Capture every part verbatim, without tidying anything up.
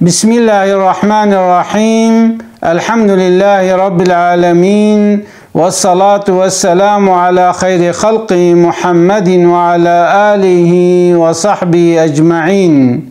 Bismillahirrahmanirrahim. Elhamdülillahi Rabbil alemin. Vessalatu vesselamu ala hayri halqi Muhammedin ve ala alihi ve sahbihi ecmaîn.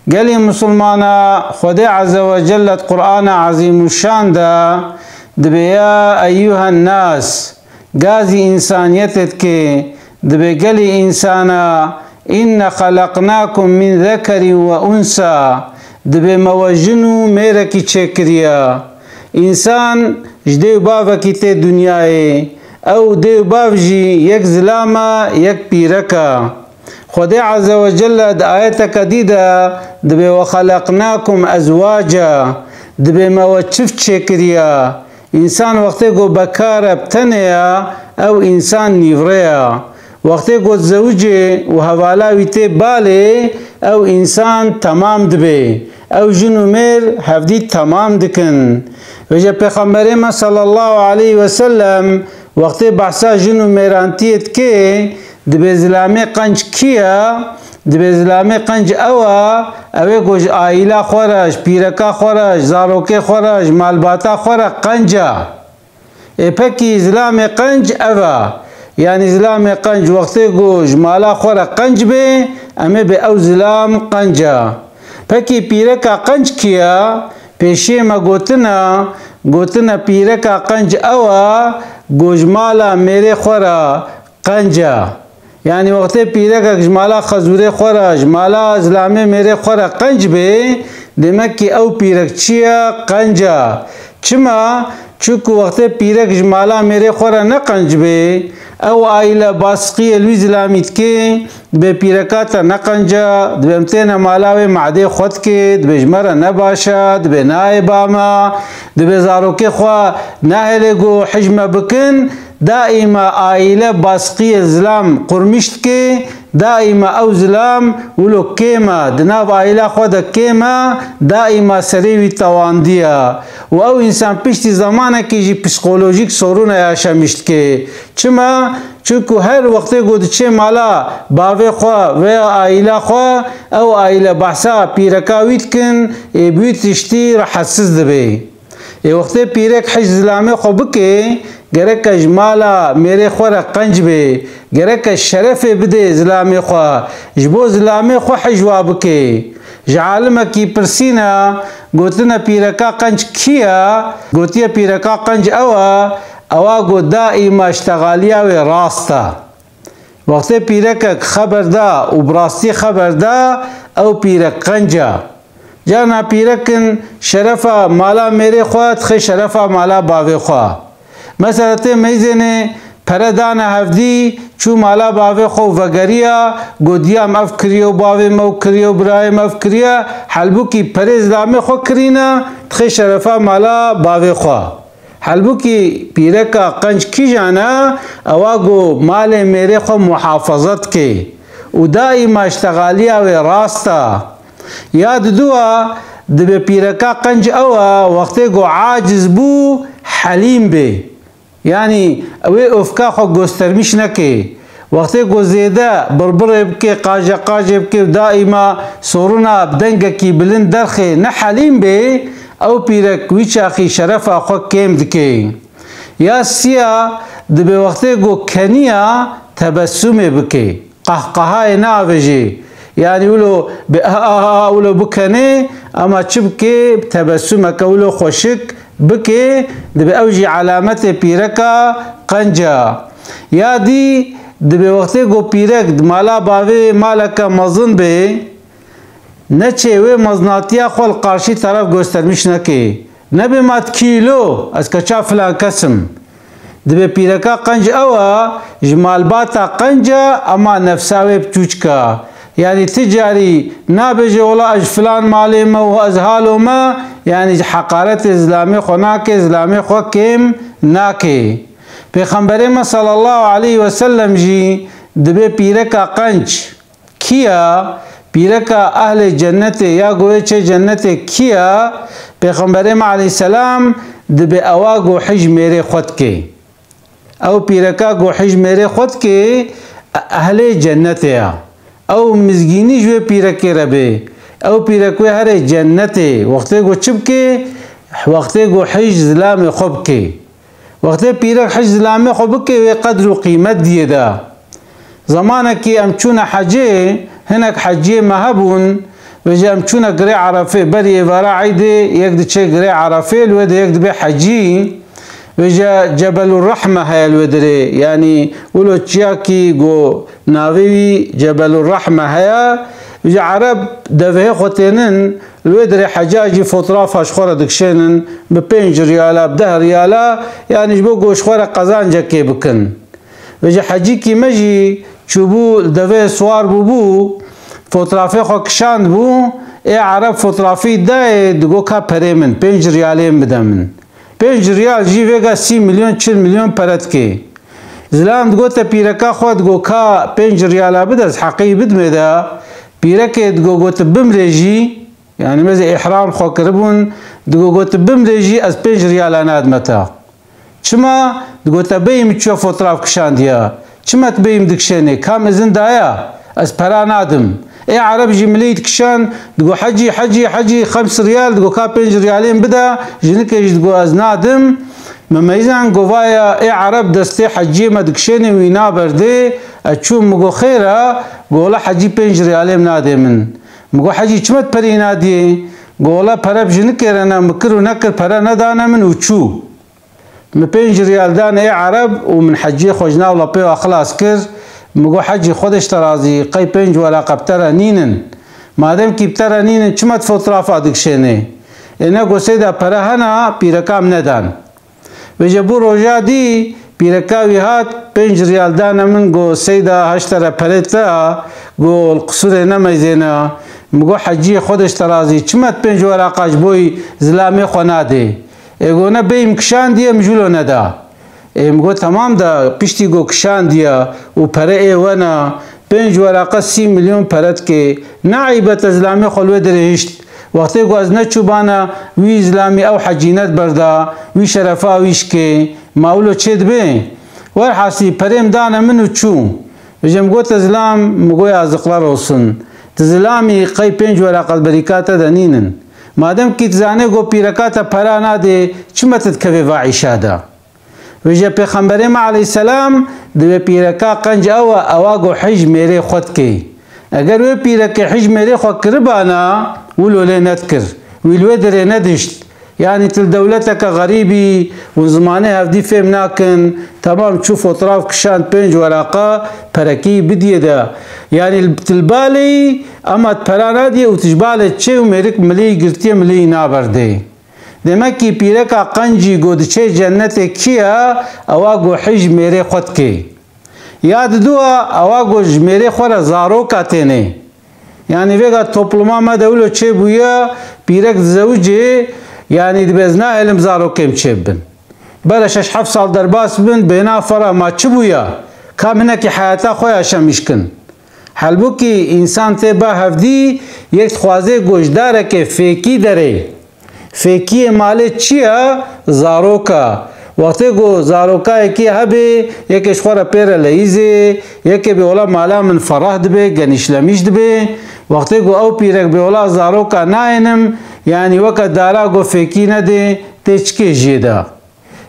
Gelî Musulmana, Xwedê Azze ve Celle di Qur'ana Azîmuşşan de dibê, ya eyyuhen nas, gazî însaniyetê dike, dibê gelî însana, inna xelaqnakum min zekerin ve unsa, dibê me we jin û mêrekî çêkiriye. Însan ji dê û bavekî tê dinyayê. Ew dê û bav jî yek zilam e, yek pîrek e. Xwedê Azze ve Celle di ayeteke dî de dibê, "Ve xelaqnakum ezwaca", dibê me we çift çêkiriye. Însan wextê ku bekar e, bi tenê ye, ew însan nîvrê ye. Wextê ku zewicê û hevala wî tê balê, ew însan temam dibê. Ew jin û mêr hevdî temam dikin. Vêje Pêxemberê me sallallahu aleyhi ve sellem wextê behsa jin û mêrantiyê dike, dibê zilamê qenc kî ye? Dibê zilamê qenc ew e, ew ê ku ji aîla xwe re, ji pîreka xwe re, ji zarokê xwe re, ji malbata xwe re qenc e. Ê pekî zilamê qenc ev e. Yanî zilamê qenc wextê ku ji mala xwe re qenc bê, em ê bê ew zilam qenc e. Pekî pîreka qenc kî ye? Pêşiyê me gotine, gotine pîreka qenc ew e ku ji mala mêrê xwe re qenc e. Yanî wextê pîrekek ji mala xezûrê xwe re, ji mala zilamê mêrê xwe re qenc bê, demekî ew pîrek çi ye? Qenc e. Çima? Çunku wextê pîrek ji mala mêrê xwe re ne qenc bê, ew aîle basiqiyê li wî zilamî dike, dibê pîreka te ne qenc e, dibê em têne mala wê madê xwe dike, dibê ji me re ne baş e, dibê nayê ba me, dibê zarokê xwe nahêlê ku hij me bikin, daîma aîle basiqiyê zilam qurmîş dike, daîma ew zilam wilo kêm e, di nav aîla xwe de kêm e, daîma serê wî tewandiye. Û ew însan piştî zemanekî jî psîkolojîk sorûne yaşamîş dike. Çima? Çunku her wextê ku diçê mala bavê xwe veya aîla xwe, ew aîle behsa pîreka wî dikin, ê bi wî tiştî rehetsiz dibe. Ê wextê pîrek hij zilamê xwe bike, gereke ji mala mêrê xwe re qenc bê, gereke şerefê bidê zilamê xwe, ji bo zilamê xwe hij wa bike. Ji alimekî pirsîne, gotine, pîreka qenc kî ye? Gotiye, pîreka qenc ew e, ewa ku daîma ji texaliya wê rast e. Wextê pîrekek xeber da û bi rastî xeber da, ew pîrek qenc e. Carna pîrekin şerefa mala mêrê xwe dixê şerefa mala bavê xwe. Mesela tê meyzênê pere dane hevdî, çû mala bavê xwe û vegeriya, got, "Diya em ev kiriye û bavê me ew kiriye û birayê me ev kiriye." Helbûkî perê zilamê xwe kirîne, dixê şerefa mala bavê xwe. Helbûkî pîreka qenc kîjan e? Ewa ku malê mêrê xwe muhafaza dike û daîma ji texaliya wê rast e. Ya diduwa, dibê pîreka qenc ew e, wextê ku aciz bû, helîm bê. Yanî wê ofka xwe gostermîş neke. Wextê ku zêde birbirê bike, qajeqajê bike û daîma soruna bi dengekî bilind derxê, ne helîm bê, ew pîrek wî çaxî şerefa xwe kêm dike. Ya siya, dibê wextê ku keniya tebessumê bike. Qehqehayê neavêjê. Yanî wilo bi ah ah ah wilo bikenê, ama çi bike, tebessumeke wilo xweşik bike, dibê ew jî alametê pîreka qenc e. Ya dî dibê wextê ku pîrek di mala bavê maleke mezin bê, neçê wê mezinatiya xwe li qarşî teref gostermîş neke. Nebê ma di kî lo, ez keça filan kes im. Dibê pîreka qenc ew e, ji malbata qenc e, ema nefsa wê piçûçik e. Yanî ti carî nabêje, "Wela ez ji filan malê me û ez halo me", yanî ji heqaretê zilamê xwe nake, zilamê xwe kêm nake. Pêxemberê me sallallahu aleyhi ve sellem jî dibê pîreka qenc kî ye? Pîreka ehlê cennetê ya ku ê çê cennetê kî ye? Pêxemberê me aleyhisselam dibê ewa ku hij mêrê xwe dike. Ew pîreka ku hij mêrê xwe dike, ehlê cennetê ye. Ew mizgînî ji wê pîrekê re bê. Ew pîrek wê here cennetê. Wextê ku çi bike? Wextê ku hij zilamê xwe bike. Wextê pîrek hij zilamê xwe bike, wê qedr û qîmet diyê de. Zemanekî em çûne hecê, hinek heciyê me hebûn, vêje em çûne girê Erefê, berî êvara Eydê yek diçe girê Erefê, li wê de yek dibe hecî, vêje Cebelur Rehme heye li wê derê, yanî wilo çiyakî ku navê wî Cebelur Rehme heye, vêje Ereb devehê xwe tênin, li wê derê heca jî fotografa ji xwe re dikişênin, bi pênc riyala, bi deh riyala, yanî ji bo ku ji xwe re qezancekê bikin. Vêje hecîkî me jî çûbû, li devê siwar bûbû, fotoğrafê xwe kişandbû, ê Ereb fotoğrafî dayê, digo ka perê min, pênc riyalê min bide min. Pênc riyal jî vêga sî milyon, çil milyon pere dike. Zilam digote pîreka xwe, digo ka pênc riyala bide, ez heqê wî bidimê de. Pîrekê digo, got, bimrê jî, yanî mêze îhram xwe kiribûn, digo, got, bimrê jî ez pênc riyala nadime te. Çima? Digote, beyî min çûye fotoğraf kişandiye. Çima tu beyî min dikişênê? Ka min izin daya? Ez pera nadim. Ê Ereb jî milê dikişan, digo, hecî, hecî, hecî, xems riyal, digo, ka pênc riyalê min bide, jinikê jî digo, ez nadim. Min meyzan govaya, ê Ereb destê heciyê me dikişênê wî naberdê, ez çûm, min go, xêr e, go, wela hecî pênc riyalê min nadê min. Min go, hecî, çima tu perî nadiyê? Go, wela pere bi jinikê re ne, min kir û nekir, pere nedane min û çû. Min pênc riyal dan ê Ereb û min heciyê xwe ji nav lapê wa xilas kir. Min got, hecî, Xwedê ji te razî, qey pênc weraqa bi te re nînin? Madem kî bi te re nînin, çima tu fotografa dikişênê? Ê ne got, seyda, pere hena, pîreka min nedan. Vêje bû roja dî, pîreka wî hat, pênc riyal dane min, got, seyda, ha ji te re perê te, got, li qisûrê nemeyzêne. Min got, heciyê, Xwedê ji te razî, çima tu pênc weraqa ji bo zilamê xwe nadê? Ê go, ne bêyî min kişandiye, min jû lo neda. Ê min got, temam da, piştî go kişandiye û pere ê wena, pênc weraqa sî milyon pere dike. Ne eyb e te zilamê xwe li wê derê hişt. Wextê ku ez neçûbana, wî zilamî ew hecînet berda, wî şerefa wî şikê. Ma wilo çê dibe? Werhasî, perê min dane min û çû. Vêje min gote zilam, min go, yazıklar olsun. Tu zilamî qey pênc weraqa li berîka te de nînin. Madem kî tu zanê go pîreka te pera nadê, çima tu dikevê va îşa de? Vêje Pêxemberê me aleyhisselam dibê pîreka qenc ew e, ewa go hij mêrê xwe dikê. Eger wê pîrekê hij mêrê xwe kiribana, wilo lê nedikir. Wî li wê derê nedişt. Yanî tu li dewleteke xerîb î, hûn zimanê hevdî fêm nakin, temam çû fotoğraf kişand pênc weraqa, perekî bidiyê de. Yanî tu li balê yî, ema tu pera nadiyê û tu ji balê çê û mêrik milî girtiye, milî naberdê. Demek kî pîreka qencî go diçê cennetê kî ye, ewa go hij mêrê xwe dikê. Ya didu a, ewa go ji mêrê xwe re zaroka tênê. Yanî vêga topluma me de wilo çêbûye, pîrek dizewicê, yanî dibe ez nahêlim zarokê min çêbibin. Bere şeş heft sal derbas bibin, bêna fera ma çi bûye? Kam hinekî heyata xwe yaşamîş kin. Halbûkî însan tê ba hevdî, yek dixwaze goşdarekê fêkî derê. Fêkiyê malê çi ye? Zarok e. Wextê ku zarokayekî hebê, yekê ji xwe re pê re leyîzê, yekê bê wela mala min ferah dibe, genîşlemîş dibe. Wextê ku ew pîrek bê wela zaroka nayênim, yanî weke dara ku fêkî nedê, tê çikê jê de?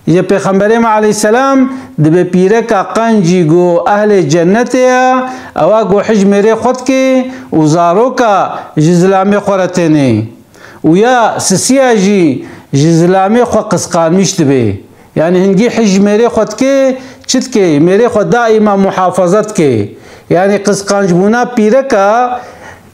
Ji Pêxemberê me aleyhisselam dibe pîreka qencî ku ehlê cennetê ye, ewa ku hij mêrê xwe dikê û zaroka ji zilamê xwe re tênê. Û ya sisiya jî ji zilamê xwe qisqanmîş dibe. Yanî hingî hij ji mêrê xwe dikê, çi dikê? Mêrê xwe daîma muhafaza dike. Yanî qisqancbûna pîreka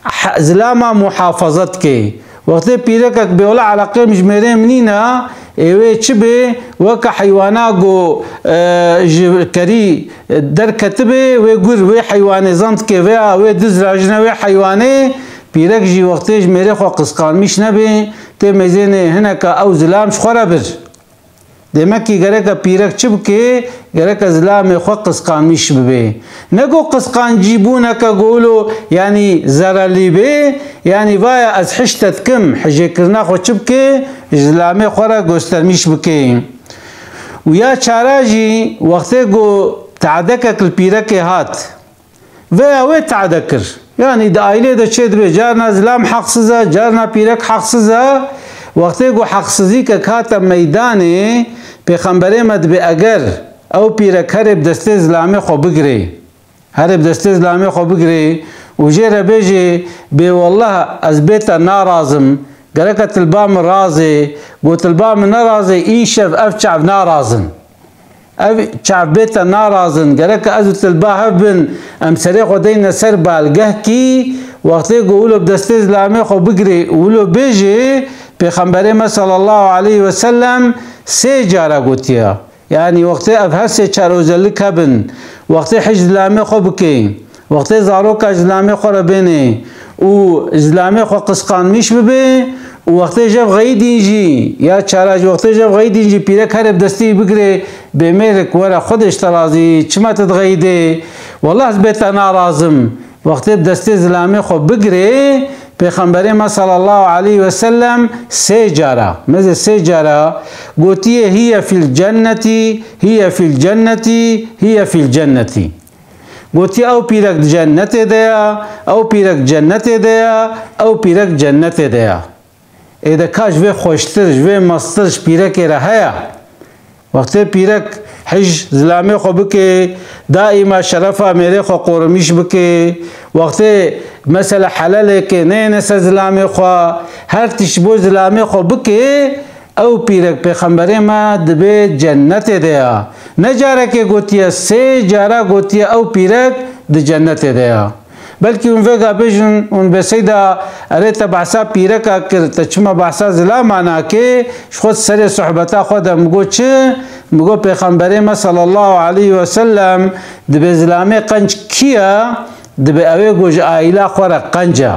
he-, zilama muhafaza dike. Wextê pîrekek bê wela eleqê min ji mêrê min nîne, ê wê çi bê? Weke heywana ku, e, ji kerî derketibe, wê gur wê heywanê zan dike, veya wê diz rajine wê heywanê, pîrek jî wextê ji mêrê xwe qisqanmîş nebe, tê meyzênê hineka ew zilam ji xwe re bir. Demekî gereke pîrek çi bike? Gereke zilamê xwe qisqanmîş bibe. Ne ku qisqancîbûneke golo, yanî zerelî be, yanî vaya ez hij te dikim, hijêkirina xwe çi bike? Ji zilamê xwe re gostermîş bike. Û ya çara jî, wextê ku teadekek li pîrekê hat, Veya wê tade kir. Yanî di aîlê de çê dibe, carna zilam heqsiz e, carna pîrek heqsiz e. Wextê ku heqsizîkek hate meydanê, pêxemberê me dibê eger ew pîrek herê bi destê zilamê xwe bigirê, herê bi destê zilamê xwe bigirê û jê re bêjê, bê wallah ez bê te narazim, gereke tilba min razê, got tilba min nerazê, îşev ev çav narazin. Ev çav bê te narazin, gereke ez û tilba hev bin, em serê xwe deyne ser balgehkî, wextê ku wilo bi destê zilamê xwe bigirê û wilo bêjê, Pêxemberê me sallallahu aleyhi ve sellem sê cara gotiye. Yanî wextê ev her sê çar özellik hebin, wextê hij zilamê xwe bikê, wextê zaroka ji zilamê xwe re bênê û ji zilamê xwe qisqanmîş bibe û wextê jev xeyidîn jî, ya çara ji wextê jev xeyidîn jî pîrek here bi destî bigirê, bê mêrik were xwe de ji te razî, çima tu dixeyidê? Wallah ez bê te narazim. Wextê bi destê zilamê xwe bigirê, Pêxemberê me sallallahu aleyhi ve sellem sê cara, meze sê cara gotiye, hiye fil cennetî, hiye fil cennetî, hiye fil cennetî. Gotiye ew pîrek di cennetê de ya, ew pîrek cennetê de ya, ew pîrek cennetê de ya. Ê de ka ji vê xweştir, ji vê mestir ji pîrekê re heye? Wextê pîrek hij zilamê xwe bike, daîma şerefa mêrê xwe qorumîş bike, wextê mesela helelêkê neyêne ser zilamê xwe, her tişt bo zilamê xwe bike, ew pîrek pêxemberê me dibê cennetê de ya. Ne carekê gotiye, sê cara gotiye ew pîrek di cennetê de ya. Belkî hûn vêga bêjin, hûn bê Seyda, erê te behsa pîreka kir, te çima behsa zilama nakê? Ji xwe serê sohbeta xwe de min got çi? Min got Pêxemberê me sallallahu aleyhi ve sellem dibê zilamê qenc kî ye? Dibê ew ê ku ji aîla xwe re qenc e.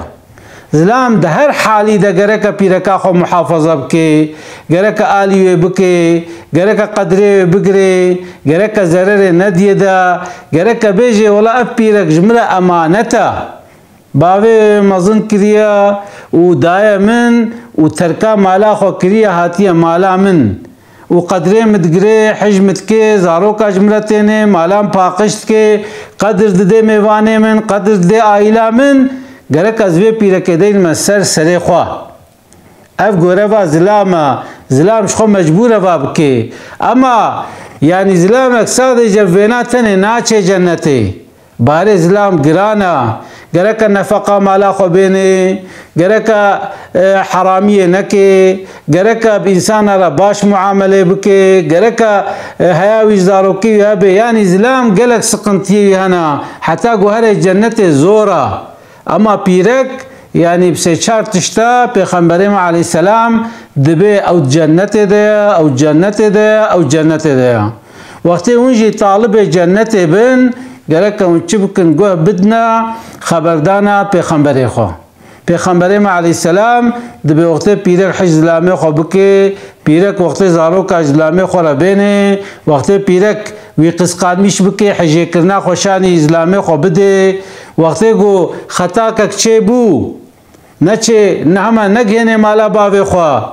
Zilam di her halî de gereke pîreka xwe muhafaza bike, gereke alî wê bike, gereke qedrê wê bigire, gereke zererê nediyê de, gereke bêjê, wela ev pîrek ji min re emanet e. Bavê wê mezin kiriye û daye min û terka mala xwe kiriye, hatiye mala min. Û qedrê min digire, hij min dike, zaroka ji min re têne, malan paqij dike, qedir dide mêvanê min, qedir dide aîla min, gerek ez vê pîrekê deynim ser serê xwe. Ev goreva zilam e, zilam ji xwe mecbûr e va bike. Ema, yanî zilamek sadece vêna tenê naçe cennetê. Barê zilam giran e. Gereke nefeqa mala xwe bênê, gereke, e, heramiyê neke, gereke bi însana re baş muamelê bike, gereke, e, heya wî zarokî wî hebe. Yanî zilam gelek siqintiyê wî hene. Heta ku here cennetê zor e. Ema pîrek, yanî bi sê çar tişta Pêxemberê me aleyhisselam dibê ew cennetê de ye, ew cennetê de ye, ew cennetê de ye. Wextê hûn jî talibê cennetê bin, gereke hûn çi bikin, guh bidine xeberdana Pêxemberê xwe. Pêxemberê me aleyhisselam dibê wextê pîrek hij zilamê xwe bike, pîrek wextê zaroka ji zilamê xwe re bêne, wextê pîrek wî qisqanmîş bike, hejêkirina xweşanî zilamê xwe bide, wextê ku xetakek çêbû, neçê, ne hema negihênê mala bavê xwe.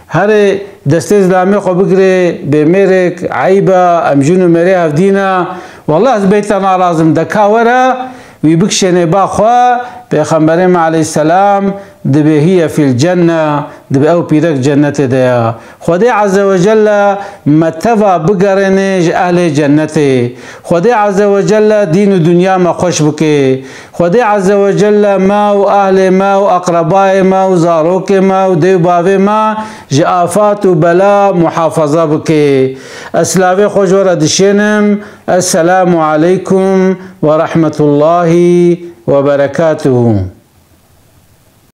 Herê destê zilamê xwe bigirê, bê mêrek, eyb e, em jin û mêrê hevdî ne. Wallah ez bê te narazim, de ka were, wî bikişênê ba xwe, Pêxemberê me aleyhisselam dibê hiye fil cenne, dibê ew pîrek cennetê de ye. Xwedê Azze ve Celle me teva bigerêne ji ehlê cennetê. Xwedê Azze ve Celle dîn û dinya me xweş bike. Xwedê Azze ve Celle me û ehlê me û eqrebayê me û zarokê me û dê û bavê me ji afat û bela muhafaza bike. Ez silavê xwe ji we re dişênim. Esselamu aleykum ve rahmetullahi ve berekatuhu.